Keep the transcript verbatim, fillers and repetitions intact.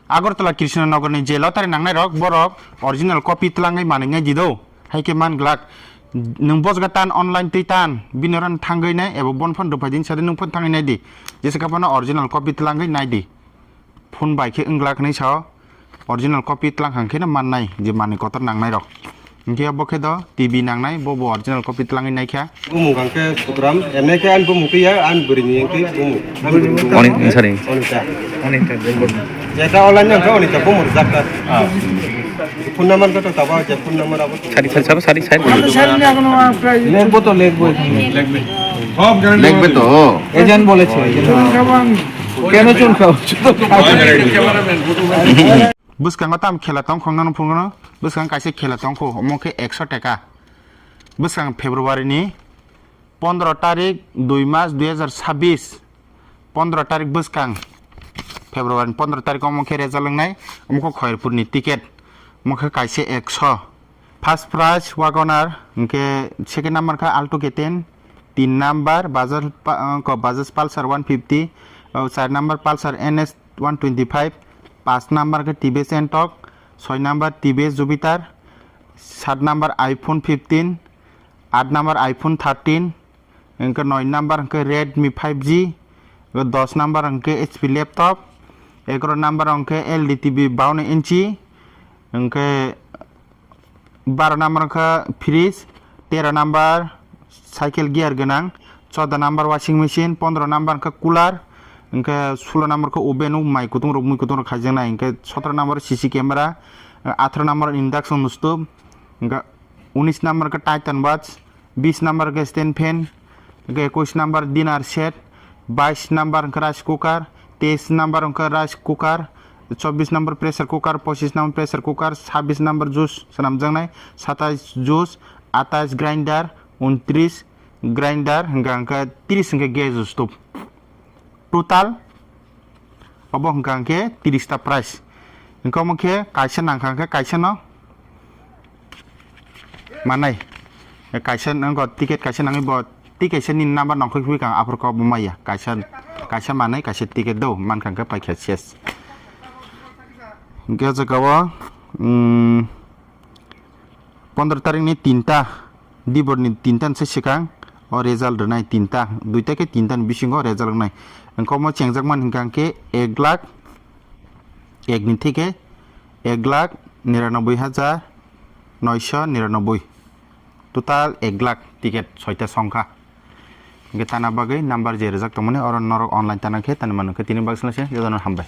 Agartala Krishnanagarni je lottery nangnairok, borok original copy tlangwi manwinai di do, hai khe man glak. Nwng bosga tan online twi tan, bini oro thangwi nai ebo bon phone rwphai di, sadi nwng phone thangwi nai di. Jesa khe bono original copy tlangwi nai di. Phone bai khe wng glak hinwi sao, original copy tlang hang khe no mannai je manwi kotor nangnairok. Hinkhe obo khe do T V nangnai, bo bo original copy tlangwi naikha. Bumung hwnkhe Sudram, M A khe ani bumung twiya, ani bwrwini hwnkhe bumung. Ani bwrwini bumung. Onik, sorry. Onikta. Onikta. Jeta online hwnkhe Onikta bumung rijak kha. Ah. Phone number khe to tabo, je phone number abo. Sari, sari, sari, sari, sari. Lekbo to, lekbo. Lekbo to. Agent boleche, agent. কেন চুন খাও? Bwskango tam khela tong khong nang phunukno, bwskang kaisa khela tong kho, omo khe ekso taka. Bwskang February ni pondro tarik, dui mas, dui hajar sabis, pondro tarik bwskang, February ni pondro tarik omo khe result wngnai, omo khe Khairpur ni ticket, omo khe kaisa ekso. First prize Wagoner, hwnkhe second number kha Alto K ten, tin number Bajaj pa-, uh, ko Bajaj Pulsar one fifty, uh, char number Pulsar N S one twenty five, panch number khe T V S Ntorq, soi number T V S Jupiter, sat number iPhone fifteen, at number iPhone thirteen, hwnkhe noi number hwnkhe Redmi five G, hwnkhe dos number hwnkhe H P laptop, egaroh number hwnkhe L D T V baunwi inchi, hwnkhe baro number hwnkhe fridge, tero number cycle gear gwnang, choda number washing machine, pondro number hwnkhe cooler, hwnkhe sulo number khe oven o mai kutung rok mui kutung rok khaijaknai, hwnkhe sotro number C C camera, atharo number induction stove, hwnkhe unis number khe Titan watch, bis number khe stand fan, hwnkhe ekush number dinner set, bais number hwnkhe rice cooker, teis number hwnkhe rice cooker, chobbish number pressure cooker, pochish number pressure cooker, sabbish number juice swnamjaknai, satais juice, atais grinder, untris grinder, hwnkhe hwnkhe tris hwnkhe gas stove. Total obo hwnkha hwnkhe tris ta prize. Hwnkhe omo khe kaisa nangkha hwnkhe kaisa no manai. Kaisa nangkha ticket kaisa nangwi bo tei kaisa nini number nongkhoi phikha aphuru kok bo maya. Kaisa, kaisa manai kaisa ticket do mankha hwnkhe paikha ses. Hwnkhe o jaga o, mm, pondro tarik ni tinta, dibor ni tinta ni se swkang o result rwnai tinta, duita khe tinta ni bisingo result wngnai. Hwnkhe omo chengjak man hwnkha hwnkhe ek lakh ek ni theke ek lakh niranoboi hajar noisho niranoboi. Total ek lakh ticket soita songkha. Hwnkhe tana bagwi number je rijak tongmani oro norok online tana khe tani mano khe tini bagwi se jotono hambai.